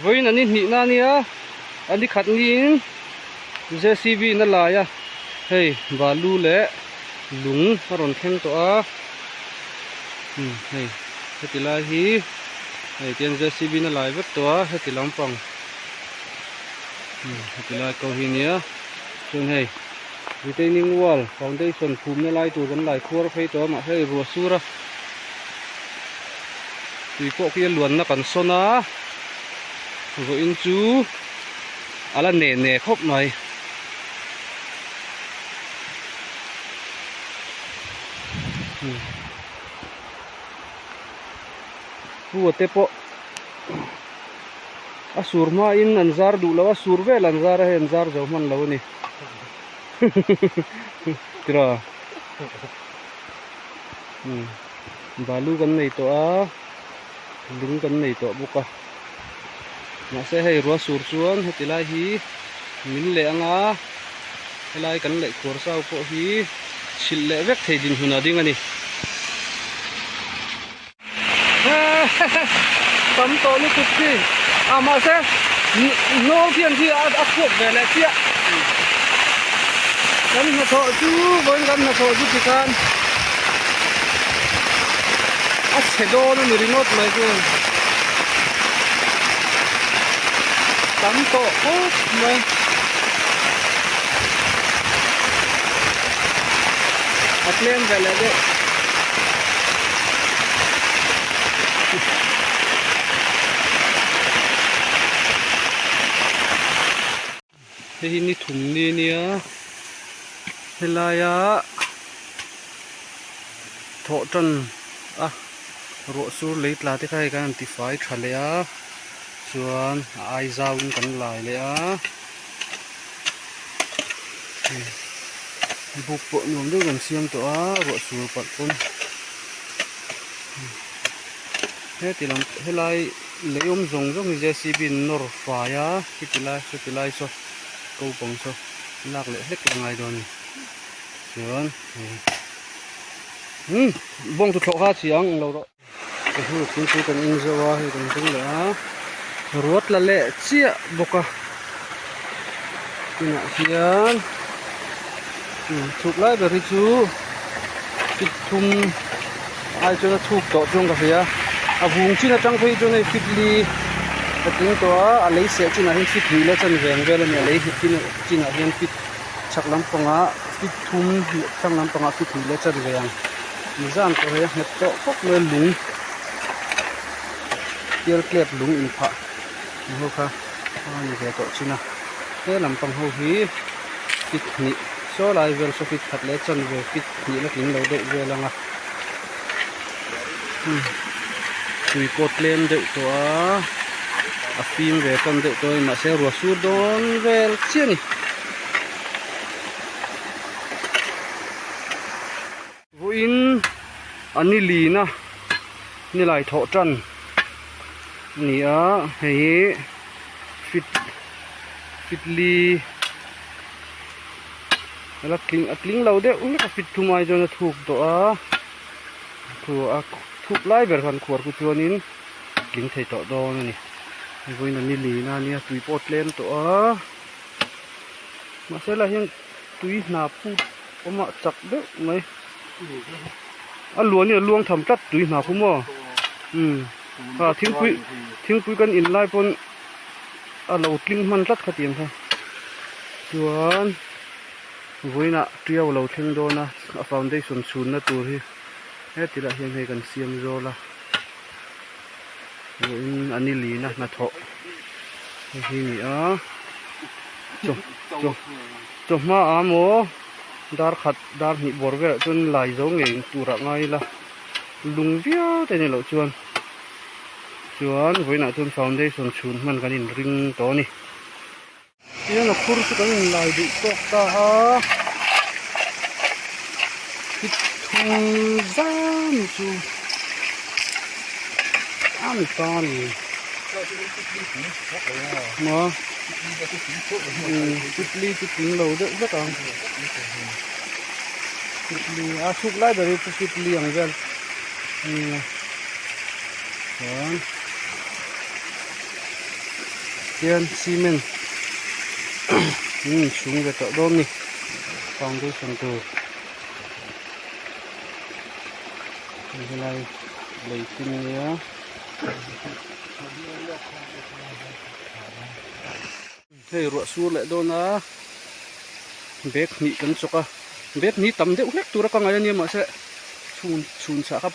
Vawiin an ihnihna a nia, an ikhat niin JCB in a lai a, hei balu leh lung a rawn thleng tawh a, umm hei heti lai hi hei tian JCB in a lai vek tawh a heti lampang umm heti lai ko hi nia chuan hei retaining wall foundation phumna lai tur kan lai khuar phei tawh a mahse hei ruah sur a. Tui pawh khi a luanna kan sawn a, vawiin chu a la ne ne khawp mai. Pu a te pawh a sur hmain an zar duh lo a, sur vel an zar a hei an zar zo hman lo a ni tiraw. Balu kan nei tawh a lung kan nei tawh bawk a mahse hei ruah sur chuan heti lai hi min leh ang a helai kan leh khuar sau pawh hi chhilh leh vek thei dinhmun a ding a ni tam tawh lutuk khi a mahse hnawl khian khi a khuap ve leh chiah kan hnathawh chu vawiin kan hnathawh chu tikhan a chhe dawn a ni ringawt mai chu tam tawh khawp mai. A tlem ve leh deuh. Hei hi ni thum ni ania helaia thawh tan a ruah sur lei tla te kha hei kan han ti fai tha leh a chuan a ai zau in kan lai leh a. Buk pawh nuam deuh kan siam tawh a ruah sur palh pawn heti lam helai lei awm zawng zawng hi JCB in nawr fai a khiti lai sawti lai saw ko pang saw lak leh hlek a ngai dawn a ni chuan umm bawng tuthlawh kha a chhi ang englo rawh. Ka hnu thingpui kan in zo a hei kan ding leh a ruat la leh chiah bawk a tunah hian chhuk lai ber hi chu fit thum ai chuan a chhuk tawh chuan ka hria a vung chin atang phei chuan hei fit li a tling tawh a a lei seh chinah hian fit hnih leh chanve ang vel a ni a lei nghet chinah hian fit chhak lampangah fit thum leh thlang lampangah fit hnih leh chanve ang. Nizan pawh hei a nghet tawh khawp mai a lung tial tlep lung in phah ang ho kha a ni ve tawh chin a he lampang ho hi fit hnih saw lai vel saw fit khat leh chanve fit hnih la tling lo deuh vel ang a tui pawh tlem deuh tawh a a fim ve tan deuh tawh a ni mahse ruah sur dawn vel chiah a ni. Vawiin a ni lina nilai thawh tan a ni a hei hi fit fit li a tling a tling lo deuh hlek a fit thum ai chuan a thuk tawh a thu a thuk lai ber khan khuar khu chuanin a tling thei tawh dawn a ni vawiin a ni lina a nia tui pawh a tlem tawh a mahse helaiah hian tui hna put awmah chak deuh mai a luan hi a luang tham tlat tui hna khu maw umm a thingpui thingpui kan in lai pawn a lo tling hman tlat kha tiang kha chuan vawiinah tiau a lo thleng dawn a a foundation chhunna tur hi heti lah hian hei kan siam zawl a vawiin a ni lin a hnathawh hei hi a ni a chaw chaw. Chawhma ah maw dar khat dar hnih bawr velah chuan lai zo ngei turah ngai ila lung viau te ni loh chuan chuan vawiinah chuan foundation chhun hman kan in ring tawh a ni. Tihian a khur chu kan in lai duh tawk ta a fit thum zan chu a ni ta a ni. Maw. Titli chu tling lo deuh vek ang titli a chhuk lai ber hi chu titli ang vel a ni a chuan. Hian cement an inchhung ve tawh dawn a ni foundation tur hei helai lei tin nia. Hei ruah sur leh dawn a bag hnih kan chawk a bag hnih tam deuh hlek tura ka ngai ania mahse chhun chhun chhah kha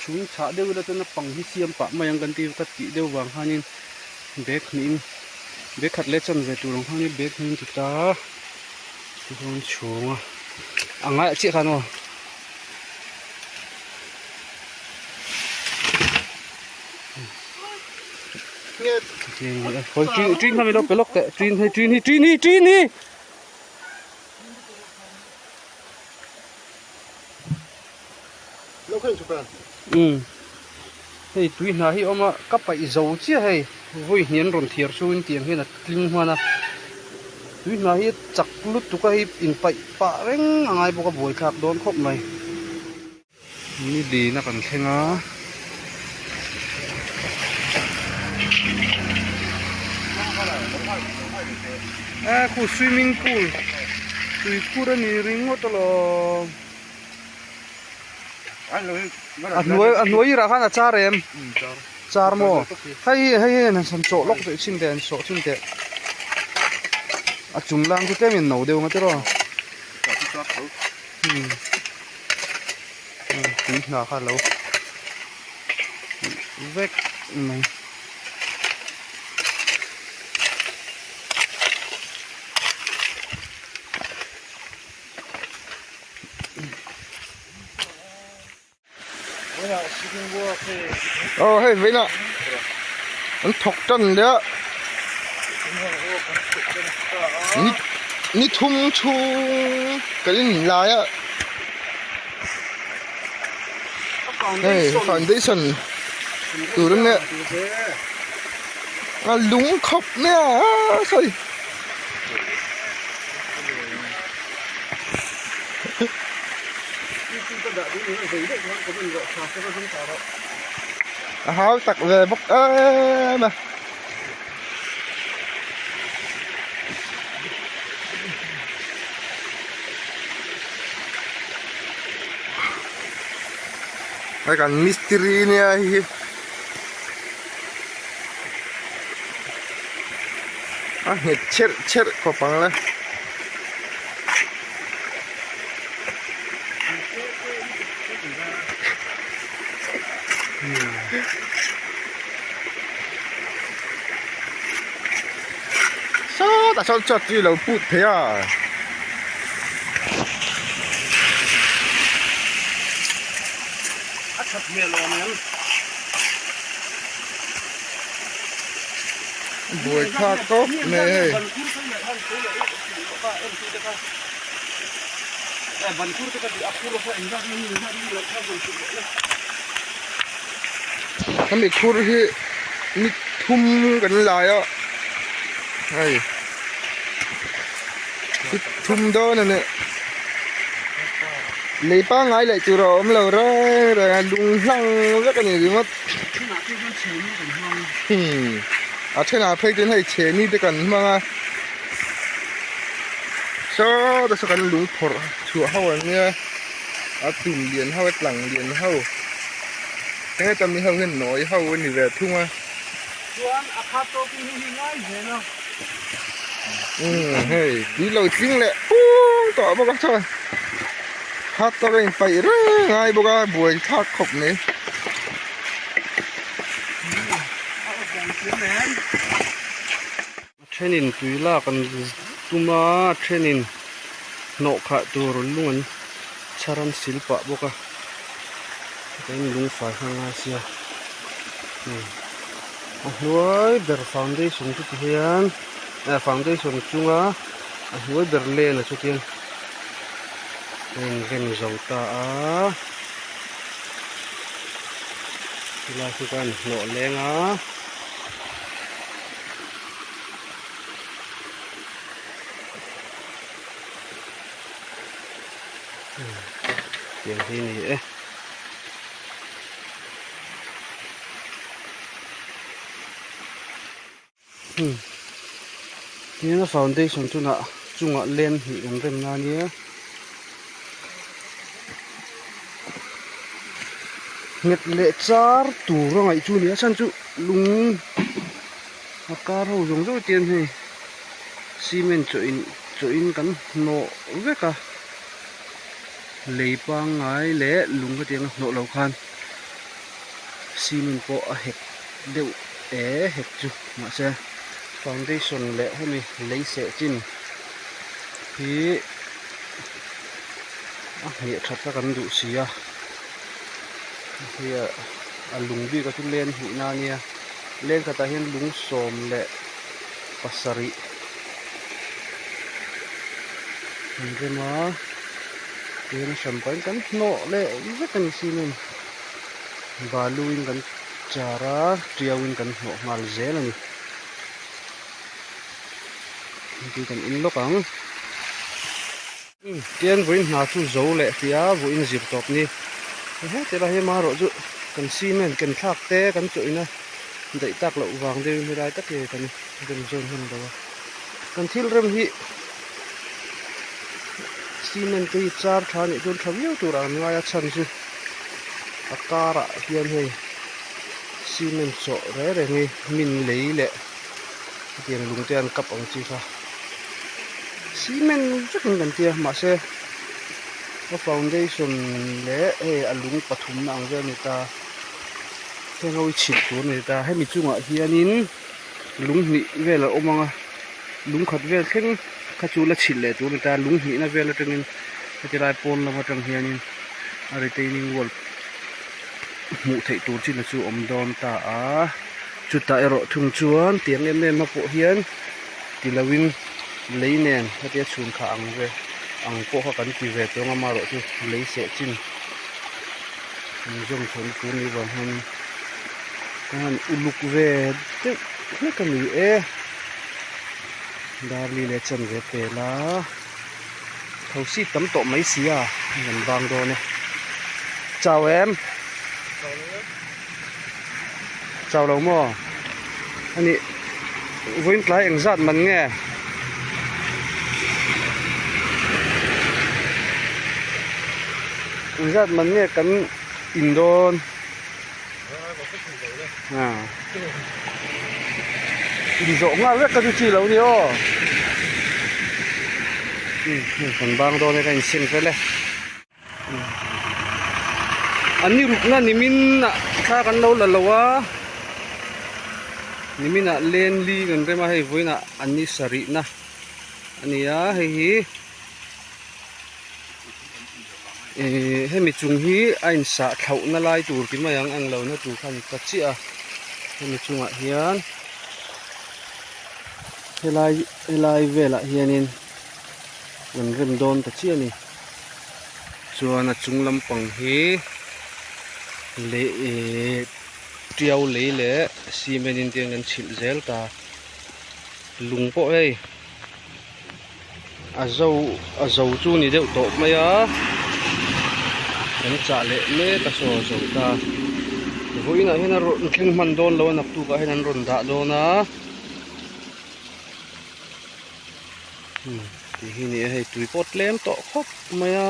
chhun chhah deuh ila chuan a pang hi siam pah mai ang kan ti ka tih deuh vang khanin bag hnihin bag khat leh chanve tur ang khanin bag hnih an ti ta tichuan chhung a a ngaiah chiah khan aw. Ṭin kha mi lo pe lawk teh ṭin hei ṭin hi ṭin hi ṭin hi. Umm hei tui hna hi a awm a ka paih zo chiah hei vawi hnih an rawn thiar chungin tiang hian a tling hman a tui hna hi a chak lutuk a hei inpaih pah reng a ngai bawk a buaithlak dawn khawp mai. Ni lina kan thleng a e khu swimming pool tui khur a ni ringawt alawm a hnuai a hnuai irah khan a char em char maw hei hi hei hi han chawh lawk teh chhin teh han sawh chhin teh a chung lang chu tlem in no deuh ang a tiraw. Tui hna kha lo vek mai. Aw hei vawiinah an thawk tan leh a ni ni thum chhung kan inlai a hei foundation tur ania a lung khawp mai a sawi. A hau tak ve bawk em a. Hei kan mistiri nia hei hi. A nghet cherh cherh khawp ang le. Sawtah sawn chuan tui a lo put thei a. A that hmel awm em? Buai thlak tawp mai hei. Hemi khur hi ni thum kan lai a hei ni thum dawn a ni lei pangngai leh tur a awm lo reng reng a lung hlang vek a ni ringawt a thenah phei chuan hei chhehni te kan hmang a. Saw te saw kan lung phawrh chhuah ho an nia a tum lian ho a tlang lian ho heta mi ho hian nawi ho a ni ve thung a. Chuan a khat tawk in hei hi ngai zel a. Umm hei tui lo tling leh pung tawh bawk a chuan khat tawk a inpaih reng ngai bawk a buai thlak khawp mai. A thenin tui lak an tum a a thenin hnawh khah tur lung an chhar an sil pah bawk a hetiang lung fai kha a ngai sia a hnuai ber foundation chu ti hian eh foundation chunga a hnuai ber lane ah chuan a inrem zo ta a chulai chu khan hnawh leng a. Tiang hi a ni e. Hmm tin a foundation chungah chungah lane hnih kan rem na ania nghet leh char tur a ngaih chu a ni a chhan chu lung a kar ho zawng zawng te hian hei cement chawh in chawh in kan hnawh vek a lei pangngai leh lung hetiang a hnawh loh khan cement pawh a hek deuh e hek chu mahse foundation leh hemi lei seh chin hi a hniah that kha kan duh si a hei a lung bik a chu len hnih na ania len khatah hian lung 17 an rem a tihian a hran pahin kan hnawh leh vek a ni cement balu in kan char a tiau in kan hnawh nghal zel a ni tui kan in lawk ang tian vawiin hna chu zo leh hrih a vawiin zir tawp ni heti lai hi amaherawh chu kan cement ken thlak te kan chawh ina daih tak loh vang deuhin helai tak hi kan rem zawn hman lo a kan thil rem hi cement te hi char tha anih chuan tha viau tur ah an ngai a chhan chu a karah hian hei cement chawh reng reng hi min lei leh hetiang lung te an kap ang chi kha cement vekin kan tia mahse a foundation leh hei a lung pathumna ang vel a ni ta heng ho hi chhilh tur a ni ta hemi chungah hianin lung hnih vel a awm ang a lung khat vel thleng kha chu la chhilh leh tur a ni ta lung hnihna vel atangin heti lai pawn lam atang hianin a retaining wall hmuh theih tur chin a chu awm dawn ta a chutah erawh thung chuan tiang em em a pawh hian ti loin lei nen hetia chhun kha ang ve ang pawh kha kan ti ve tawng a amaherawh chu lei seh chin an zawm chhuahna tur ni vang hian ka han uluk ve deuh hlek a ni e darli leh chanve pel a thosi tam tawh mai si a an bang dawn e chau em chau lo maw ani vawiin tlai engzat man nge engzat man nge kan in dawn inzawh nghal vek ka chu chi lo ni aw kan bang dawn e ka insem fel e. An ni rukna nimin ah thla kan lo la lo a nimin ah len li kan rem a hei vawiin ah an ni sarih na a ni a hei hi ihh hemi chung hi a in sah thlauh na lai tur ti mai ang ang lo na tur kha a ni ta chiah a hemi chungah hian helai helai velah hianin kan rem dawn ta chiah a ni. Chuan a chung lampang hi leh ihh tiau lei leh cement in tiang an chhilh zel ta lung pawh hei a zo a zo chu ni deuh tawh mai a kan chah leh mek a saw a zo ta vawiinah hian a rawn thleng hman dawn lo a naktuk ah hian an rawn dah dawn a. Tih hi ni a hei tui pawh tlem tawh khawp mai a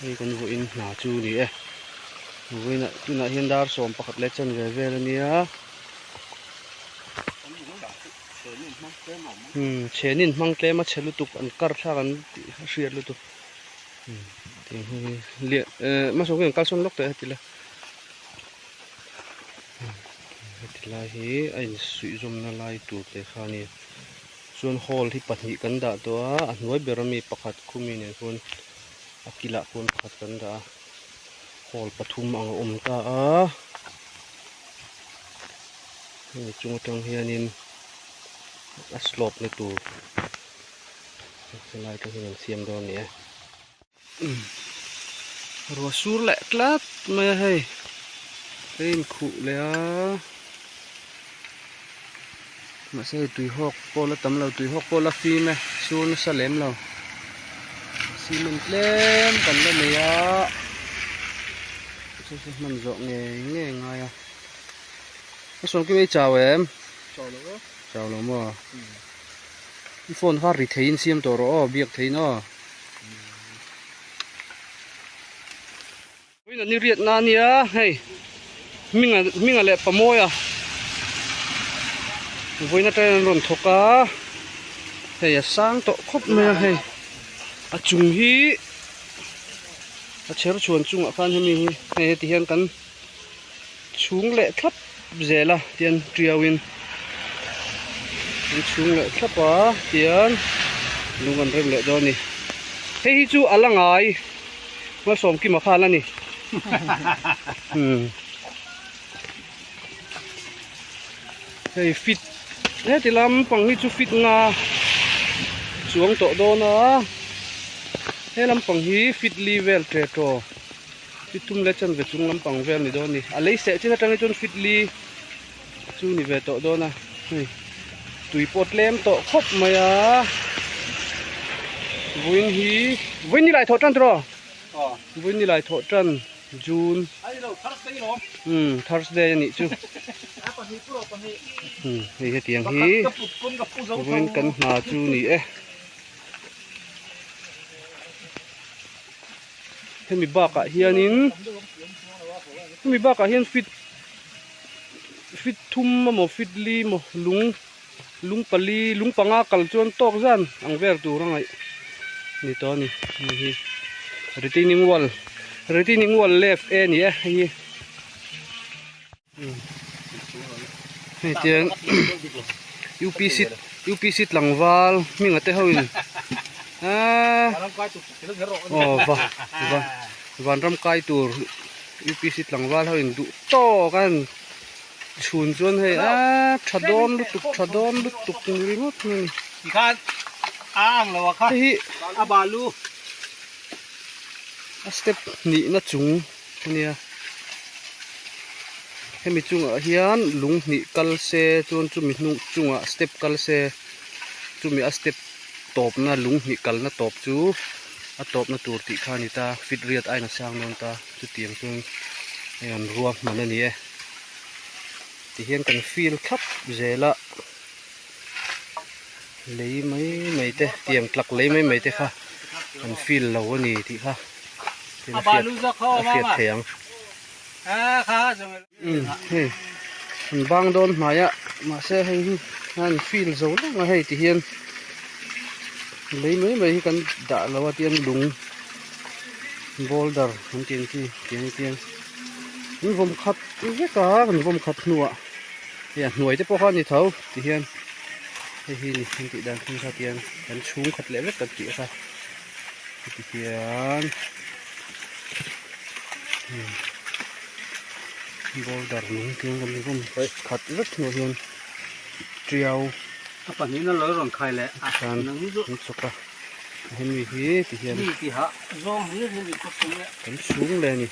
hei kan vawiin hna chu a ni e vawiin ah tunah hian dar 11 leh chanve vel a nia umm chhenin hmang tlem a chhe lutuk an kar thlak an tih a hriat lutuk umm tiang hi lian eh hmasa hian kalsawn lawk teh a ti la. Heti lai hi a insuih zawmna lai tur te kha a ni chuan hall hi pahnih kan dah tawh a a hnuai ber ami pakhat khumi nen khuan a kilah khuan pakhat kan dah a hall pathum ang a awm ta a hemi chung atang hianin a slope na tur helai te hian an siam dawn a ni e. Ruah sur leh tlat mai a hei a inkhuh leh a mahse hei tuihawk pawh la tam lo tuihawk pawh la fim e sur nasa lem lo cement tlem kan la nei a chu chu hman zawh ngei ngei a ngai a. A sawn kim ei chau em? Chau lo e. Chau lo maw? I phone kha ri theiin siam tawh rawh aw, biak theiin aw. Vawiin an i riat na ania hei hminga hminga leh pamawia vawiin atangin an rawn thawk a hei a sang tawh khawp mai a hei a chung hi a chher chhuan chungah khan hemi hi hei heti hian kan chhung leh thlap zel a tian tiauin an chhung leh thlap a tian lung an rem leh dawn a ni hei hi chu a la ngai Malsawmkima khan a ni umm hei fit heti lampang hi chu fit nga chuang tawh dawn a he lampang hi fit li vel ṭe ṭaw. Fit thum leh chanve chung lampang vel ni dawn a ni. A lei seh chin atang hi chuan fit li chu ni ve tawh dawn a hei tui pawh tlem tawh khawp mai a vawiin hi vawiin ni lai thawh tan tiraw vawiin ni lai thawh tan June umm Thursday a nih chu umm hei hetiang hi vawiin kan hna chu ni e. Hemi bakah hianin hemi bakah hian fit fit thum emaw fit li emaw lung lung pali lung panga kal chuan tawk zan ang vel tur a ngaih ni tawh a ni hei hi retaining wall retaining wall left e a ni e hei hi. Hei tiang UPC UPC tlangval hminga te ho in aaa aw va va vanram kai tur UPC tlangval ho in duh tawk a chhun chuan hei aaa tha dawn lutuk tha dawn lutuk ni ringawt mai a ni. Hei hi a step hnihna chung. Ania hemi chungah hian lung hnih kal se chuan chumi hnung chungah step kal se chumi a step tawpna lung hnih kalna tawp chu a tawpna tur tih kha a ni ta fit riat ain a sang dawn ta chutiang chuan hei an ruahman a ni e tihian kan feel thlap zel a lei mai mai te tiang tlak lei mai mai te kha an feel lo a ni tih kha. A hriat theih ang umm hei an bang dawn hnai a mahse hei hi an fill zo reng a hei ti hian lei mai mai hi kan dah lo a tiang lung boulder an tih ang chi tiang tiang an vawm khat vek a an vawm khat hnuah hei a hnuai te pawh kha a ni tho ti hian hei hi ni an tih dan thung kha tiang kan chhung khat leh vek kan tih kha. Heti hian boulder lung tiang kan vawm khat vek hnuah hian tiau a pahnih na lo rawn khai leh a khan an chawk a hemi hi ti hian kan chhung leh a ni.